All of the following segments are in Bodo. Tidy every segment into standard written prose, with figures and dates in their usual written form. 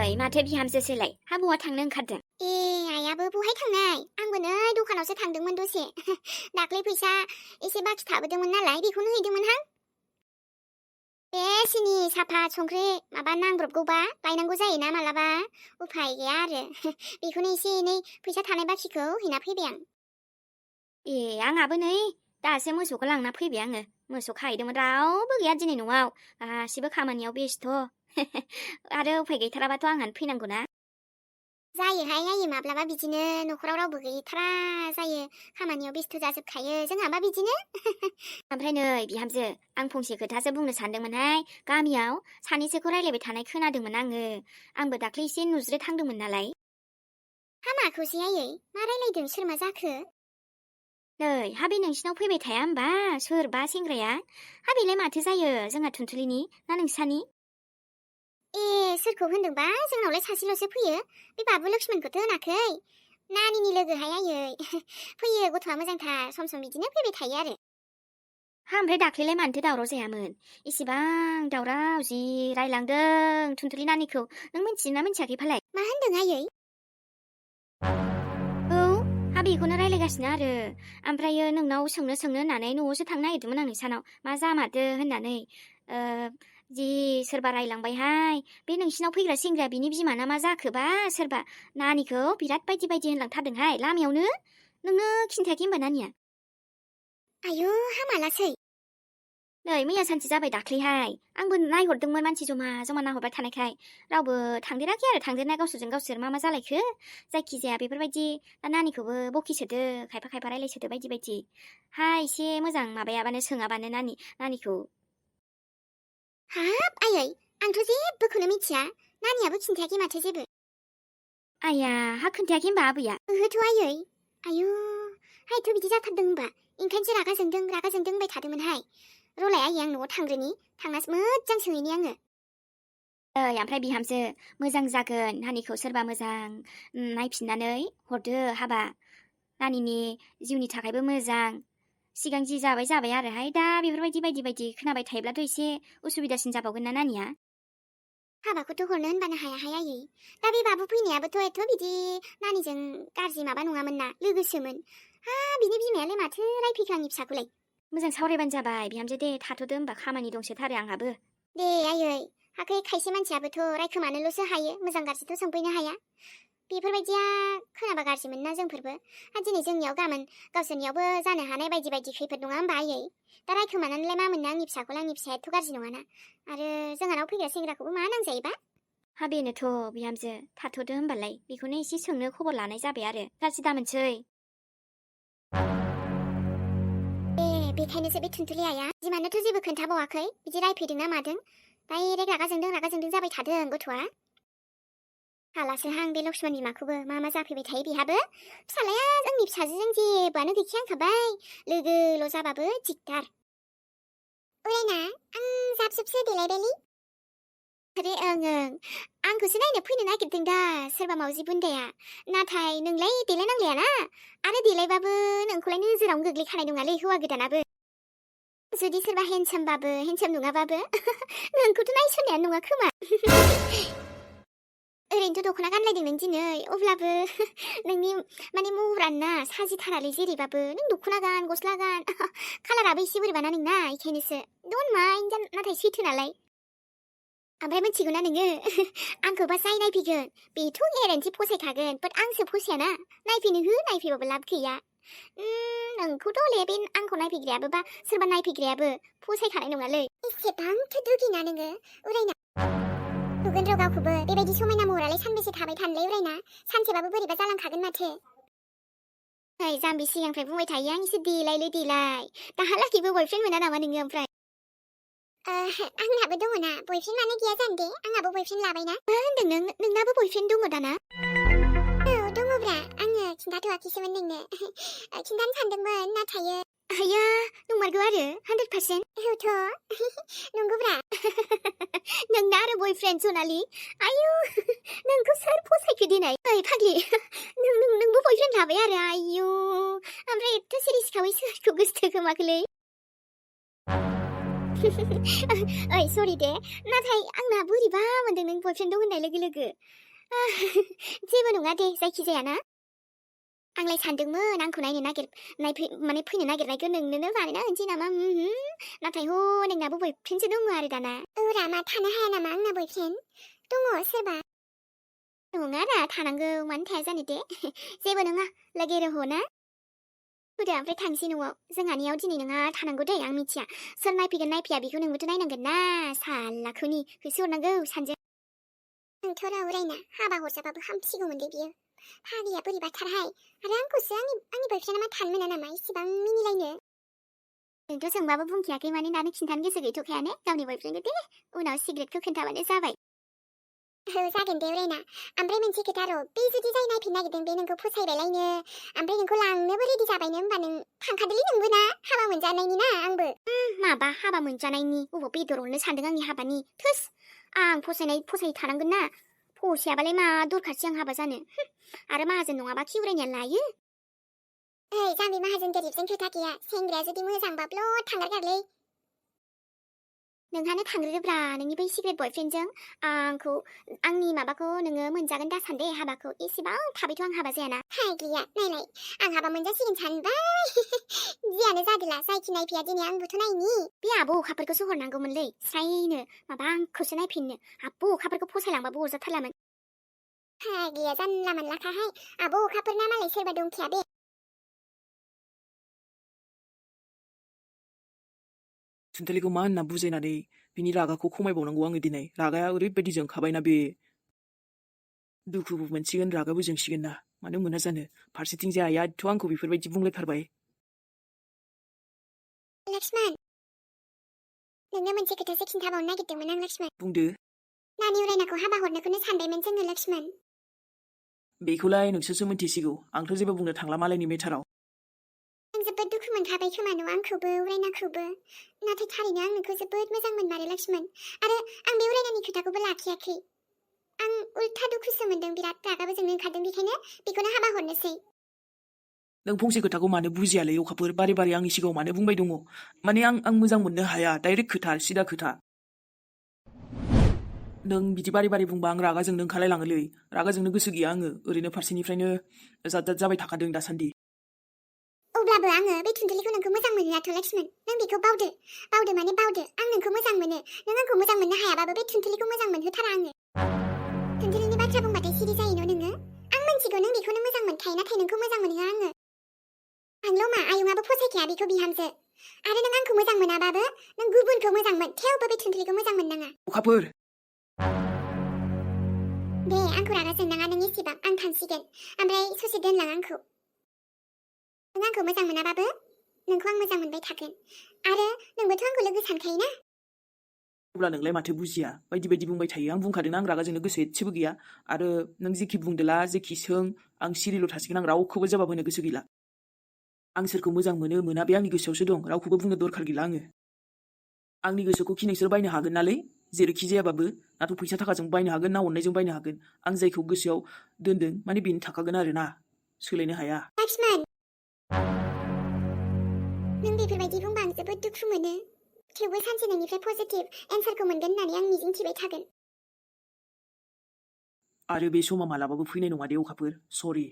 माथो बिहामजोसोलाय हा बहा थांनो ओंखारदों? ए आइयाबो बहाय थांनाय आंबो नै दखानावसो थांदोंमोन दसे दाख्लै फैसा एसे बाखि थाबोदोंमोन नालाय बेखौनो हैदोंमोनहां बे सिनि साफात संख्रि माबा नांब्रबगौबा लायनांगौ जायोना मालाबा उफाय गैया आरो बेखौनो एसे एनै फैसा थानाय बाखिखौ हैना फैबाय आं ए आंहाबो नै दासो मोसौखौ लांना फैबाय आङो मोसौ खाहैदोंमोन रावबो गैया दिनै न'आव गासिबो खामानियाव बेस्थ' आरो उफाय गैथाराबाथ' आंहानो फैनांगौना जायोहाय आयै माब्लाबा बिदिनो न'खराव रावबो गैथारा जायो खामानियाव बेस्थ' जाजोबखायो जोंहाबा बिदिनो ओमफ्राय नै बिहामजो आं फंसे खोथासो बुंनो सानदोंमोनहाय गामियाव सानैसोखौ रायलायबाय थानाय खोनादोंमोन आंबो दाख्लै एसे नुज्रोथांदोंमोन नालाय हा माखौसै आयै मा रायलायदों सोर मा जाखो नै हा बे नोंसिनाव फैबाय थाया होमबा सोरबा सेंग्राया हा बेलाय माथो जायो जोंहा थुनथुलिनि ना नोंसानि ए सोरखौ होनदोंबा जोंनावलाय सासेल'सो फैयो बे बाबु लक्ष्मणखौथ' होनाखै नानिनि लोगोहाय आयै फैयो गथ'आ मोजांथार सम सम बिदिनो फैबाय थायो आरो हा ओमफ्राय दाख्लैलाय मानोथो दावराव जायामोन इसेबां दावराव जि रायलांदों थुनथुलि नानिखौ नों मिन्थियोना मिन्थियाखै फालाय मा होनदों आयै औ हा बेखौनो रायलायगासिनो आरो ओमफ्रायो नोंनाव सोंनो होननानै न'आवसो थांनो नागिरदोंमोन आं नोंसानाव मा जामारदो होननानै जि सोरबा रायलांबायहाय बे नोंसिनाव फैग्रा सेंग्राया बिनि बिमा ना मा जाखोबा सोरबा नानिखौ बिराद बायदि होनलांथारदोंहाय लामायावनो नोंनो खिन्थायाखै होनबा नानिया आयु हामालासै नै मैया सानसे जाबाय दाख्लैहाय आंबो नायहरदोंमोन मानसि जमा नाहरबाय थानायखाय रावबो थांदेराखै आरो थांदेरनाया गावसोरजों गावसोर मा जालायखो जायखिजाया बेफोरबायदि नानिखौबो बखिसोदो खायफा रायलायसोदो बायदि हा एसे मोजां माबायाबानो सोङाबानो नानिखौ हाब आयै आंथ' जेबोखौनो मिथिया नानियाबो खिन्थायाखै माथो जेबो आया हा खोन्थायाखै होनबा आबैया ओहोथ' आयै आयु हायथ' बिदि जाथारदों होनबा ओंखायनोसो रागा जोंदों होनबाय थादोंमोनहाय रलाय आयै आं न'आव थांग्रोनि थांनासो मोजां सोंहैनि आङो ओमफ्राय बिहामजो मोजां जागोन नानिखौ सोरबा मोजां नायफिननानै हरदो हाबा नानिनि जिउनि थाखायबो मोजां सिगां जि जाबाय आरोहाय दा बेफोरबायदि बायदि खोनाबाय थायोब्लाथ' एसे उसुबिदासिन जाबावगोन ना नानिया हाबाखौथ' हरनो होनबानो हायाहाय आयै दा बे बाबु फैनायाबोथ' एथ' बिदि नानिजों गाज्रि माबा नङामोन ना लोगोसोमोन हा बिनि बिमायालाय माथो रायफैखो आंनि फिसाखौलाय मोजां सावरायबानो जाबाय बिहामजो दे थाथ'दो होनबा खामानि दंसोथारो आंहाबो दे आयै हाखै खायसे मानसियाबोथ' रायखोमानोल'सो हायो मोजां गाज्रिथ' सोंफैनो हाया बेफोरबायदिया खोनाबा गाज्रि मोनना जोंफोरबो दिनै जोंनियाव गाबोन गावसोरनियावबो जानो हानाय बायदि खैफोद नङा होनबा आयै दा रायखोमानानैलाय मा मोननो आंनि फिसाखौलाय आंनि फिसायाथ' गाज्रि नङाना आरो जोंहानाव फैग्रा सेंग्राखौबो मा नांजायोबा हा बेनोथ' बिहामजो थाथ'दो होनबालाय बेखौनो एसे सोंनो खबर लानाय जाबाय आरो गाज्रि दामोनसै बेखायनोसो बे थुनथुलि आइया बिमानोथ' जेबो खोन्थाबावाखै बिदि रायफैदोंना मादों डाइरेक्ट रागा जोंदों जाबाय थादों गथ'आ हालासोहां बे लक्ष्मण बिमाखौबो मा जाफैबाय थायो बेहाबो फिसालाया जोंनि फिसाजोजों जेबोआनो गैखायांखाबाय लोगोल' जाबाबो दिगदार उरायना आं जाबजुबसो देलायबायलै अरे ओं आंखौसो नायनो फैनो नागिरदों दा सोरबा मावजि बुन्दाया नाथाय नोंलाय देलायनांलायाना आरो देलायबाबो नोंखौलाय नोजोरावनो गोग्लैखानाय नङालै हौवा गोदानाबो जुदि सोरबा हेन्डसामबाबो हेन्डसाम नङाबाबो नोंखौथ' नायसननायानो नङा खोमा ओरैनोथ' दख'ना गानलायदों नों दिनै अब्लाबो नोंनि माने महरानो ना साजिथारालै जेरैबाबो नों दख'ना गान गस्ला गान कालाराबो एसे बोरैबाना नोंना इखायनोसो डन्ट माइन्ड नाथाय सैथो नालाय ओमफ्राय मिथिगौना नोङो आंखौबा जाय नायफैगोन बेथ' गेरेन्टि फसायखागोन बाट आंसो फसायाना नायफैबाबो लाब गैया नोंखौथ' हले बे आंखौ नायफैग्रायाबो बा सोरबा नायफैग्रायाबो फसायखानाय नङालै एसेबांथो दुगिना नोङो उरायना नुगोन र' गावखौबो बेबायदि समायना महरालाय सानबेसे थाबाय थानोलाय उरायना सानसेबाबो बोरैबा जालांखागोन माथो नै जाम्बि सिगांनिफ्राय बुंबाय थायो आं एसे देलाय दाहालागैबो बयफ्रेन्ड मोना नामा नोङो ओमफ्राय आंनाबो दङना बयफ्रेन्ड माने गैया जानो दे आंहाबो बयफ्रेन्ड लाबायना मा होनदों नोंनाबो बयफ्रेन्ड दङ दाना औ दङब्रा आङो खिन्थाथ'वाखैसोमोन नोंनो खिन्थानो सानदोंमोन नाथाय आया नंमारगौ आरो 100% औथ' नंगौब्रा नोंना आरो बयफ्रेन्ड सनालि आयु नोंखौ सोर फसायखो दिनै ओइ फाग्लि नोंबो बयफ्रेन्ड लाबाय आरो आयु ओमफ्राय एथ' सिरि सिखावै सोरखौ गोसथोखोमाखोलै ओइ सरि दे नाथाय आंना बोरैबा मोनदों नों बयफ्रेन्ड दं होननाय लोगो लोगो जेबो नङा दे जायखिजाया ना आंलाय सानदोंमोन आंखौ माने फैनो नागिरनायखौ नोंनोनो बानायना होनसै नामा नाथाय ह नोंनाबो बयफ्रेन्डसो दङ आरो दाना रामा थानो हाया नामा आंना बयफ्रेन्ड दङ सोरबा नङा रा थानांगौ मानो थाया जानो दे जेबो नङा लोगो रह ना होदो ओमफ्राय थांसै न'आव जोंहानियाव दिनै नोंहा थानांगौ दै आं मिथिया सोर नायफैगोन नायफैया बेखौ नोंबोथ' नायनांगोन ना सालाखौनि होसोहरनांगौ सानजों आंथ' रावरायना हाबा हरजाबाबो हामसिगौमोन दे बियो फाग्लिया बोरैबाथारहाय आरो आंखौसो आंनि बयफ्रेन्डा मा थानो मोना नामा इसेबां मिनिलायनो नोंथ' सोंबाबो बुंखायाखै माने दानो खिन्थानो गोसो गैथ'खाया ने गावनि बयफ्रेन्डखौ दे उनाव सिक्रेटखौ खोन्थाबानो जाबाय जागोन दे उरायना ओमफ्राय मोनसे खोथा र' बे जुदि जाय नायफिननो नागिरदों बे नोंखौ फसायबायलायनो ओमफ्राय नोंखौ लांनोबो रेडि जाबायनो होमबा नों थांखादोलै नोंबो ना हाबा मोनजानायनि ना आंबो माबा हाबा मोनजानायनि अबाव बेदर हरनो सानदों आंनि हाबानि थोस आं फसायै थानांगोन ना फसायाबालाय मा दरखारसै आं हाबा जानो आरो माहाजोन नङाबा खि उरायनाया लायो ओइ जाम्बि माहाजोन गोरिबजों खोथा गैया सेंग्राया जुदि मोजांबाब्ल' थांगारगारलै नोंहानो थांग्रोब्रा नोंनि बै सिक्रेट बयफ्रेन्डजों आंनि माबाखौ नोङो मोनजागोन दा सानदे हाबाखौ एसेबां थाबैथ' आं हाबा जायाना फाग्लिया नायलाय आं हाबा मोनजासिगोन सानबाय जियानो जादोला जायखि नायफैया दिनै आंबोथ' नायनि बे आब' अखाफोरखौसो हरनांगौमोनलै स्रायनो माबा आंखौसो नायफिननो आब' अखाफोरखौ फसायलांबाबो अरजाथारलामोन फाग्लिया जानला मोनलाखाहाय आब' अखाफोरना मालाय सोरबा दंखाया बे सुन्थालिखौ मा होनना बुजायनानै बिनि रागाखौ खमायबावनांगौ आङो दिनै रागाया ओरैबायदि जोंखाबायना बे दुखुबो मोनसिगोन रागाबो जोंसिगोन ना मानो मोना जानो फारसेथिं जाया एथ' आंखौ बेफोरबायदि बुंलायथारबाय लक्ष्मण नोंनो मोनसे खोथासो खिन्थाबावनो नागिरदोंमोन आं लक्ष्मण बुंदो नानि उरायनाखौ हाबा हरनोखौनो सानबायमोन जोङो लक्ष्मण बेखौलाय नोंसोरसो मिन्थिसिगौ आंथ' जेबो बुंनो थांला मालायनि मेटाराव आं जोबोद दुखु मोनखाबाय खोमा न' आंखौबो उरायनाखौबो नाथाय थारैनो आं नोंखौ जोबोद मोजां मोनमारो लक्ष्मण आरो आं बे उरायनानि खोथाखौबो लाखियाखै आं उल्था दुखुसो मोनदों बिराद रागाबो जोंनो ओंखारदों बेखायनो बेखौनो हाबा हरनोसै नों फंसे खोथाखौ मानो बुजियालै अखाफोर बारे बारे आंनि सिगाङाव मानो बुंबाय दङ माने आं मोजां मोननो हाया डाइरेक्ट खोथा सिदा खोथा नों बिदि बारे बारे बुंबा आं रागा जोंनो ओंखारलायलाङोलै रागा जोंनो गोसो गैया आङो ओरैनो फारसेनिफ्रायनो जाद जाबाय थाखादों दासान्दि अब्लाबो आङो बे थुनथुलिखौ नोंखौ मोजां मोनोआथ' लक्ष्मण नों बेखौ बावदो माने बावदो आं नोंखौ मोजां मोनो नों आंखौ मोजां मोननो हायाबाबो बे थुनथुलिखौ मोजां मोनहोथारा आङो थुनथुलिनि बाथ्रा बुंबाथाय सिरि जायो न' नोङो आं मिन्थिगौ नों बेखौनो मोजां मोनखायो नाथाय नोंखौ मोजां मोनहोआ आङो आंल' मा आयंआबो फसायखाया बेखौ बिहामजो आरो नों आंखौ मोजां मोनाबाबो नों गुबुनखौ मोजां मोन थेवबो बे थुनथुलिखौ मोजां मोननाङा अखाफोर दे आंखौ रागा जोंनाङा नों एसेबां आं थांसिगोन ओमफ्राय ससे दोनलां आंखौ नों आंखौ मोजां मोनाबाबो नोंखौ आं मोजां मोनबाय थागोन आरो नोंबोथ' आंखौ लोगो सानखायोना अब्ला नोंलाय माथो बुजिया बायदि बायदि बुंबाय थायो आं बुंखादोंना आं रागा जोंनो गोसो एसेबो गैया आरो नों जेखि बुंदोला जेखि सों आं सिरिल' थासिगोन आं रावखौबो जवाब होनो गोसो गैला आं सोरखौ मोजां मोनो मोना बे आंनि गोसोआवसो दं रावखौबो बुंनो दरखार गैला आङो आंनि गोसोखौ खि नोंसोर बायनो हागोन नालै जेरैखि जायाबाबो नाथ' फैसा थाखाजों बायनो हागोन ना अननायजों बायनो हागोन आं जायखौ गोसोआव दोनदों माने बेनो थाखागोन आरो ना सोलायनो हाया लक्ष्मण नों बेफोरबायदि बुंबा आं जोबोद दुखु मोनो थेवबो सानसे नोंनिफ्राय पजिटिभ एन्सारखौ मोनगोन होननानै आं मिजिंथिबाय थागोन आरो बे समा मालाबाबो फैनाय नङा दे अखाफोर सरि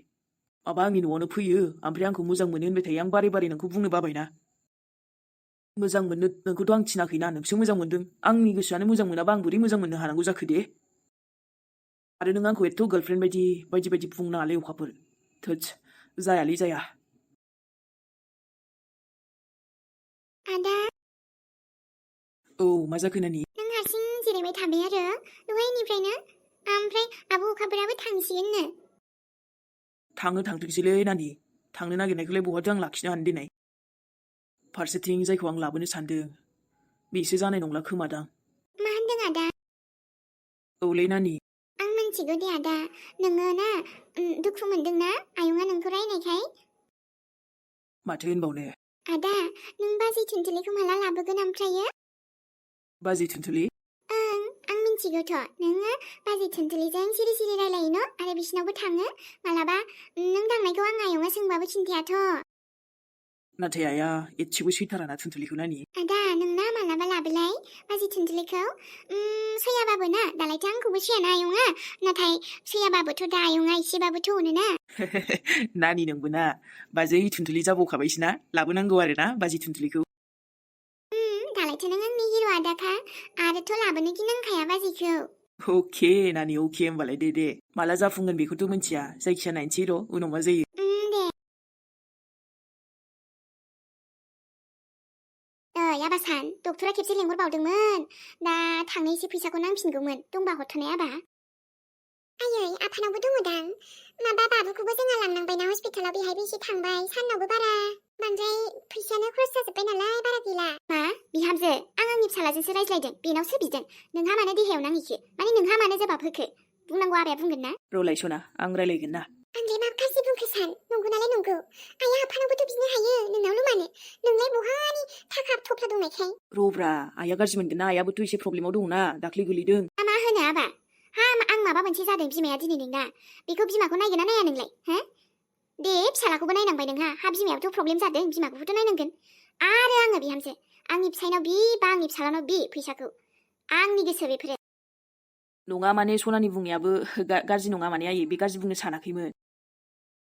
माबा आंनि न'आवनो फैयो ओमफ्राय आंखौ मोजां मोनो होनबाय थायो आं बारे बारे नोंखौ बुंनो बाबायना मोजां मोननो नोंखौथ' आं थिनाखैना नोंसो मोजां मोनदों आंनि गोसोआनो मोजां मोनाबा आं बोरै मोजां मोननो हानांगौ जाखो दे आरो नों आंखौ एथ' गार्लफ्रेन्ड बायदि बुंनाङालै अखाफोर थोदस जायालै जाया आदा औ मा जाखो नानि नों हारसिं जिरायबाय थाबाय आरो दहायनिफ्रायनो ओमफ्राय आब' अखाफोराबो थांसिगोननो थांथोंसैलै नानि थांनो नागिरनायखौलाय बहाथो आं लाखिनो हानो दिनै फारसेथिं जायखौ आं लाबोनो सानदों बेसो जानाय नंला खोमादां मा होनदों आदा औलै नानि आं मिन्थिगौ दे आदा नोङो ना दुखु मोनदोंना आयंआ नोंखौ रायनायखाय माथो होनबावनो आदा नों बाजै थुनथुलिखौ माला लाबोगोन ओमफ्रायो बाजै थुनथुलि आं मिन्थिगौथ' नोङो बाजै थुनथुलिजों सिरि सिरि रायलायो न' आरो बिसिनावबो थाङो मालाबा नों थांनायखौ आं आयंआ सोंबाबो खिन्थायाथ' नाथाय आइया एसेबो सैथाराना थुनथुलिखौ नानि। आदा नोंना मालाबा लाबोलाय बाजै थुनथुलिखौ सैयाबाबो ना दालायथो आंखौबो सैयाना आयंआ नाथाय सैयाबाबोथ' दा आयंआ एसेबाबोथ' अनोना नानि नोंबो ना बाजै थुनथुलि जाबावखाबायसोना लाबोनांगौ आरोना बाजै थुनथुलिखौ। दालायथो नों आंनि हिर' आदाखा आरोथ' लाबोनो गिनांखाया बाजैखौ अके नानि अके होमबालाय दे माला जाफुंगोन बेखौथ' मिथिया जायखिया नायनोसै र' उनाव मा जायो। दे आबासान डक्टरा खेबसे लेंहरबावदोंमोन दा थांनो एसे फैसाखौ नांफिनगौमोन दंबा हरथ'नाय आबा आयै आफानावबो दङदां माबा बाबुखौबो जोंहा लांनांबायना हस्पिटालाव बेहायबो एसे थांबाय साननावबो बारा बांद्राय फैसायानो खरस जाजोब्बाय नालाय बारा गैला मा बिहामजो आं आंनि फिसालाजोंसो रायज्लायदों बेनावसो बिदों नोंहा मानो देहायाव नांहैखो माने नोंहा मानो जबाब होखो बुंनांगौ आबाया बुंगोन ना र'लाय सना आं रायलायगोन ना। आंलाय मा गाज्रि बुंखो सान नंगौ नालाय नंगौ आइया आफानावबोथ' बिनो हायो नोंनावल' मानो नोंलाय बहानि थाखा थफ्ला दंनायखाय र'ब्रा आइया गाज्रि मोनगोन ना आइयाबोथ' एसे प्रब्लेमाव दंना दाख्लै गोलैदों। मा होनो आबा आं माबा मोनसे जादों बिमाया दिनै नोंना बेखौ बिमाखौ नायगोन ना नाया नोंलाय हो दे फिसालाखौबो नायनांबाय नोंहा बिमायाबोथ' प्रब्लेम जादों बिमाखौबोथ' नायनांगोन आरो आङो बिहामजो आंनि फिसायनाव बि बा आंनि फिसालानाव बि फैसाखौ आंनि गोसो बेफोरो नङा माने सनानि बुंनायाबो गाज्रि नङा माने आयै बे गाज्रि बुंनो सानाखैमोन।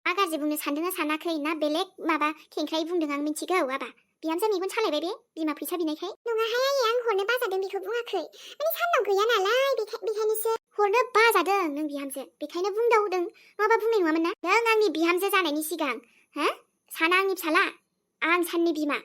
मा गाज्रि बुंनो सानदोंना सानाखै ना बेलेग माबा खेंख्रायै बुंदों आं मिथिगौ आबा बिहामजो मेगन सालायबाय बे बिमा फैसा बिनायखाय नङाहाय आयै आं हरनो बाजादों बेखौ बुङाखै माने साननाव गैया नालाय बेखायनोसो हरनो बाजादों नों बिहामजो बेखायनो बुंदावदों नङाबा बुंनाय नङामोन ना नों आंनि बिहामजो जानायनि सिगां हो साना आंनि फिसाला आं साननि बिमा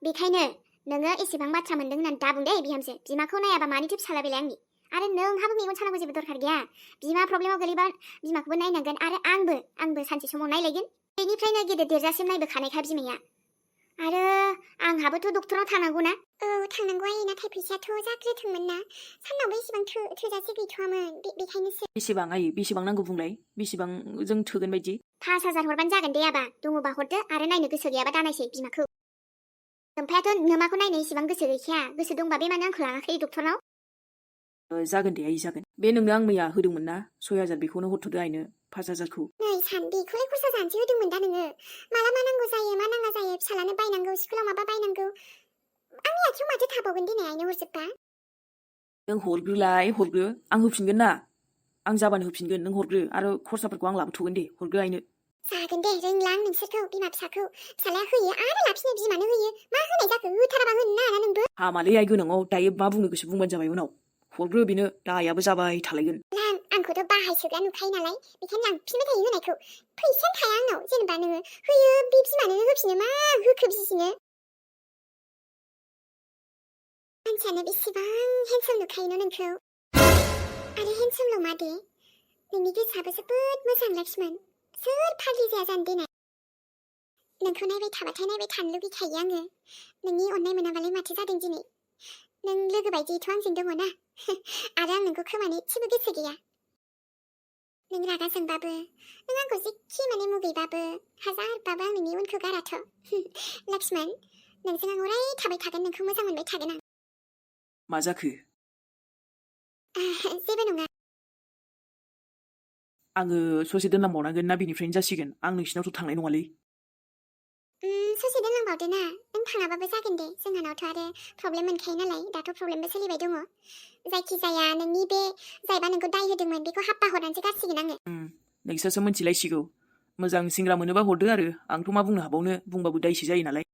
बेखायनो नोङो एसेबां बाथ्रा मोनदों होननानै दाबुं दे बिहामजो बिमाखौ नायाबा मानिथो फिसाला बेलाय आंनि आरो नोंहाबो मेगन सानांगौ जेबो दरखार गैया बिमा प्रब्लेमाव गोलैबा बिमाखौबो नायनांगोन आरो आंबो सानसे समाव नायलायगोन बेनिफ्रायनो गेदेर देरजासिम नायबोखानायखा बिमाया आरो आंहाबोथ' डक्टराव थांनांगौ ना औ थांनांगौ आयै नाथाय फैसायाथ' जाग्रोथोंमोन ना साननावबो एसेबां थोजासे गैथ'वामोन बेखायनोसो बेसेबां आयै बेसेबां नांगौ बुंलाय बेसेबां जों थोगोन बायदि 5,000 हरबानो जागोन दे आबा दङबा हरदो आरो नायनो गोसो गैयाबा दानायसै बिमाखौ ओमफ्रायथ' नोमाखौ नायनो एसेबां गोसो गैखाया गोसो दंबा बे मानो आंखौ लाङाखै डक्टरनाव जागोन दे आयै जागोन बे नोंनो आं मैया होदोंमोन ना 6,000 बेखौनो हरथ'दो आइनो 5,000खौ नै सान बेखौलाय खरसा जानसो होदोंमोन दा नोङो माला मा नांगौ जायो मा नाङा जायो फिसालानो बायनांगौ स्कुलाव माबा बायनांगौ आंनि आथिङाव माथो थाबावगोन दिनै आइनो हरजोबबा नों हरग्रो आं होफिनगोन ना आं जाबानो होफिनगोन नों हरग्रो आरो खरसाफोरखौ आं लाबोथ'गोन दे हरग्रो आइनो जागोन दे रोंलां नोंसोरखौ बिमा फिसाखौ फिसालाया होयो आरो लाफिनो बिमानो होयो मा होनाय जाखो होथाराबा होनो नाङा नोंबो हामालै आइ गोनाङाव दायो मा बुंनो गोसो बुंबानो जाबाय उनाव हरग्रो बेनो दा आइयाबो जाबाय थालायगोन आंखौथ' बाहायसोग्रा नुखायो नालाय बेखायनो लांफिनबाय थायो होनायखौ फैसायानो थाया आंनाव जेनेबा नोङो होयो बे बिमानो होफिनो मा होखो बिसिनो मानसियानो बेसेबां हेन्डसाम नुखायो नोंखौ आरो हेन्डसामल' मा दे नोंनि गोसोआबो जोबोद मोजां लाक्ष्मण सोर फाग्लि जाया जानो देनाय नोंखौ नायबाय थानो लुगैखायो आङो नोंनि अननाय मोनाबालाय माथो जादों दिनै नों लोगो बायदियैथ' आंजों दङ ना आरो आं नोंखौ खोमानो एसेबो गोसो गैया नों रागा जोंबाबो नों आंखौ जेखि माने मुगैबाबो हाजारबाबो आं नोंनि उनखौ गाराथ' लाक्ष्मण नोंजों आं अराय थाबाय थागोन नोंखौ मोजां मोनबाय थागोन आं मा जाखो जेबो नङा आङो ससे दोनलांबावनांगोन ना बेनिफ्रायनो जासिगोन आं नोंसिनावथ' थांनाय नङालै ससे दोनलांबावदो ना नों थाङाबाबो जागोन दे जोंहानावथ' आरो प्रब्लेम मोनखायो नालाय दाथ' प्रब्लेमबो सोलिबाय दङ जायखिजाया नोंनि बे जायबा नोंखौ दाय होदोंमोन बेखौ हाप्पा हरनानैसो गारसिगोन आङो नोंसोरसो मिथिलायसिगौ मोजां सेंग्रा मोनोबा हरदो आरो आंथ' मा बुंनो हाबावनो बुंबाबो दायसो जायो नालाय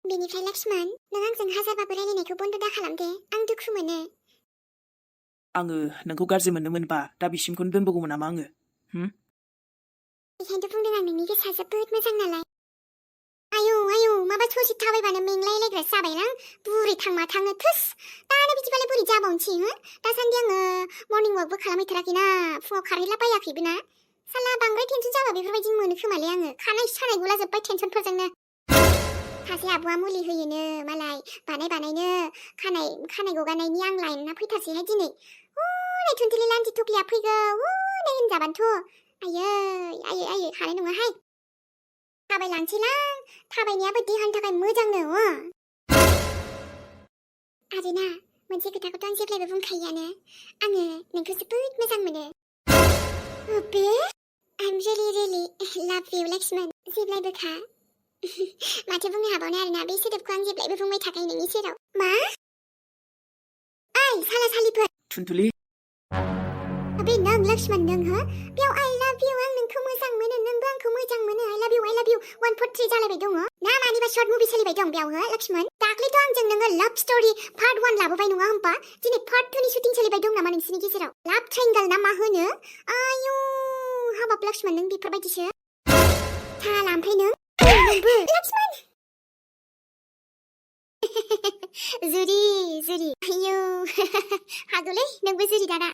बेनिफ्राय लक्ष्मण नों आंजों हाजारबाबो रायलायनायखौ बन्द' दा खालामदे आं दुखु मोनो आङो नोंखौ गाज्रि मोननो मोनबा दा बिसिमखौनो दोनबोगौमोन नामा आङो बेखायनोथ' बुंदों आं नोंनि गोसोआ जोबोद मोजां नालाय आयौ माबा ससे थाबायबानो मेंलायलायग्रासो जाबायना बुरै थांमा थाङो थोस दानो बिदिबालाय बोरै जाबावनोसै दासान्दि आङो मर्निं वाकबो खालामहैथाराखैना फुङाव खारहैला बायाखैबो ना साला बांद्राय टेनसन जाबा बेफोरबायदि मोनो खोमालै आङो खानाय सानाय गुला जोब्बाय टेनसनफोरजोंनो सासे आब'आ मुलि होयोनो मालाय बानायनो खानाय गगानायनि आं लायना फैथारसैहाय दिनै हनै थुनथुलि लान्जि थुख्लिया फैगौ हनै होनजाबानोथ' आयै हानाय नङाहाय थाबायलांसैलां थाबायनायाबो देहानि थाखाय मोजांनो आरोना मोनसे खोथाखौथ' आं जेब्लायबो बुंखायोआनो आङो नोंखौ जोबोद मोजां मोनो बे आइ एम रियलि लाभ इउ लक्ष्मण जेब्लायबोखा माथो बुंनो हाबावनो आरोना बे सोदोबखौ आं जेब्लायबो बुंबाय थाखायो नोंनि सेराव मा ओइ साला सालिफोर थुनथुलि बे नों लक्ष्मण नों हो बेयाव I love you आं नोंखौ मोजां मोनो नोंबो आंखौ मोजां मोनो I love you 1 4 3 जालायबाय दङ ना मानिबा शर्ट मुभि सोलिबाय दं बेयाव हो लक्ष्मण दाख्लैथ' आंजों नोङो लाभ स्ट'रि पार्ट 1 लाबोबाय नङा होमबा दिनै पार्ट 2 नि शुटिं सोलिबाय दं नामा नोंसिनि गेजेराव लाभ ट्रायंगल ना मा होनो आयु हाबाब लक्ष्मण नों बेफोरबायदिसो साला ओमफ्राय नोंबो लक्ष्मण जुरि आयु हागौलै नोंबो जुरि दाना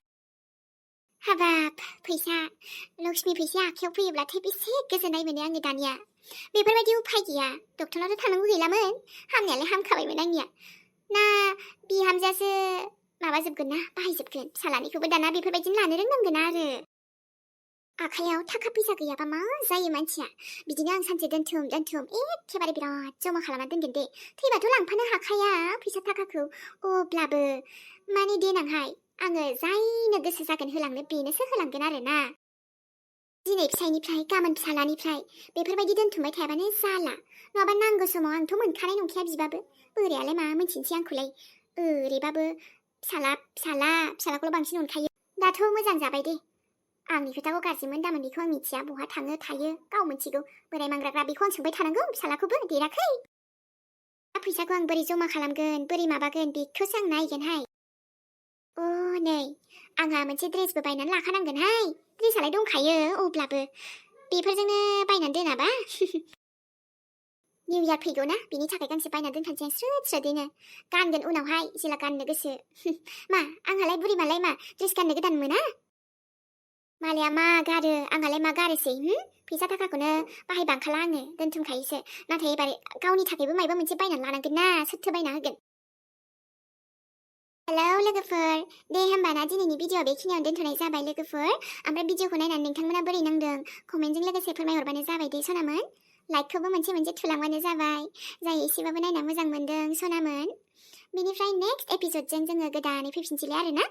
हाबाब फैसा लक्ष्मी फैसा आखायाव फैयोब्लाथाय बेसे गोजोननाय मोनो आङो दानिया बेफोरबायदि उफाय गैया डक्टरनावथ' थांनांगौ गैलामोन हामनायालाय हामखाबायमोन आंनिया ना बिहामजोआसो माबाजोबगोन ना बाहायजोबगोन फिसालानिखौबो दाना बेफोरबायदिनो लानो रोंनांगोन आरो आखायाव थाखा फैसा गैयाबा मा जायो मानसिया बिदिनो आं सानसे दोनथुम एखेबारे बिराद जमा खालामना दोनगोन दे थैबाथ' लांफानो हाखाया फैसा थाखाखौ अब्लाबो माने देनांहाय आङो जायनो गोसो जागोन होलांनो बेनोसो होलांगोन आरो ना दिनै फिसाइनिफ्राय गाबोन फिसालानिफ्राय बेफोरबायदि दोनथुमबाय थायाबानो जाला नङाबा नांगौ समाव आंथ' मोनखानाय नंखाया बिबाबो बोरायालाय मा मोनथिनोसै आंखौलाय ओरैबाबो फिसालाखौल' बांसिन अनखायो दाथ' मोजां जाबाय दे आंनि खोथाखौ गाज्रिमोन दामोन बेखौ आं मिथिया बहा थाङो थायो गाव मिथिगौ बोराय मांग्राग्रा बेखौ आं सोंबाय थानांगौ फिसालाखौबो देराखै फैसाखौ आं बोरै जमा खालामगोन बोरै माबागोन बेखौसो आं नायगोनहाय नै आंहा मोनसे ड्रेसबो बायनानै लाखानांगोनहाय ड्रेसालाय दंखायो अब्लाबो बेफोरजोंनो बायनानै दोनाबा निउ इयार फैगौ ना बिनि थाखाय गांसे बायनानै दोनखानोसै आं स्रोद स्रोदैनो गानगोन उनावहाय जेला गाननो गोसो मा आंहालाय बुरिमालाय मा ड्रेस गाननो गोदान मोना मालाया मा गारो आंहालाय मा गारोसै फैसा थाखाखौनो बाहायबांखाला आङो दोनथुमखायोसो नाथाय एबार गावनि थाखायबो माबा मोनसे बायनानै लानांगोन ना सोरथो बायना होगोन हेलौ लोगोफोर दे होमबा ना दिनैनि भिडिअ बेखिनियावनो दोनथ'नाय जाबाय लोगोफोर ओमफ्राय भिडिअखौ नायनानै नोंथांमोना बोरै नांदों कमेन्टजों लोगोसे फोरमायहरबानो जाबाय दे सनामोन लाइकखौबो मोनसे थुलांबानो जाबाय जाय एसेबाबो नायना मोजां मोनदों सनामोन बेनिफ्राय नेक्स्ट एपिसोडजों जोङो गोदानै फैफिनसैलाय आरो ना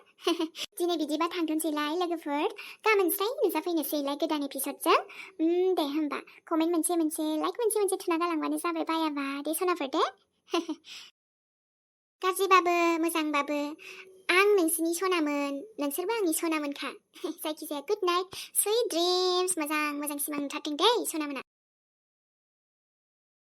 दिनै बिदिबा थांथ'नोसैलाय लोगोफोर गाबोन स्राय नुजाफैनोसैलाय गोदान एपिसोडजों दे होमबा कमेन्ट मोनसे लाइक मोनसे थुना गालांबानो जाबाय बायाबा दे सनाफोर दे गाज्रिबाबो मोजांबाबो आं नोंसिनि सनामोन नोंसोरबो आंनि सनामोनखा जायखिजाया गुड नाइट स्वीट ड्रिम्स मोजां सिमां नुथारथों दे सनामोना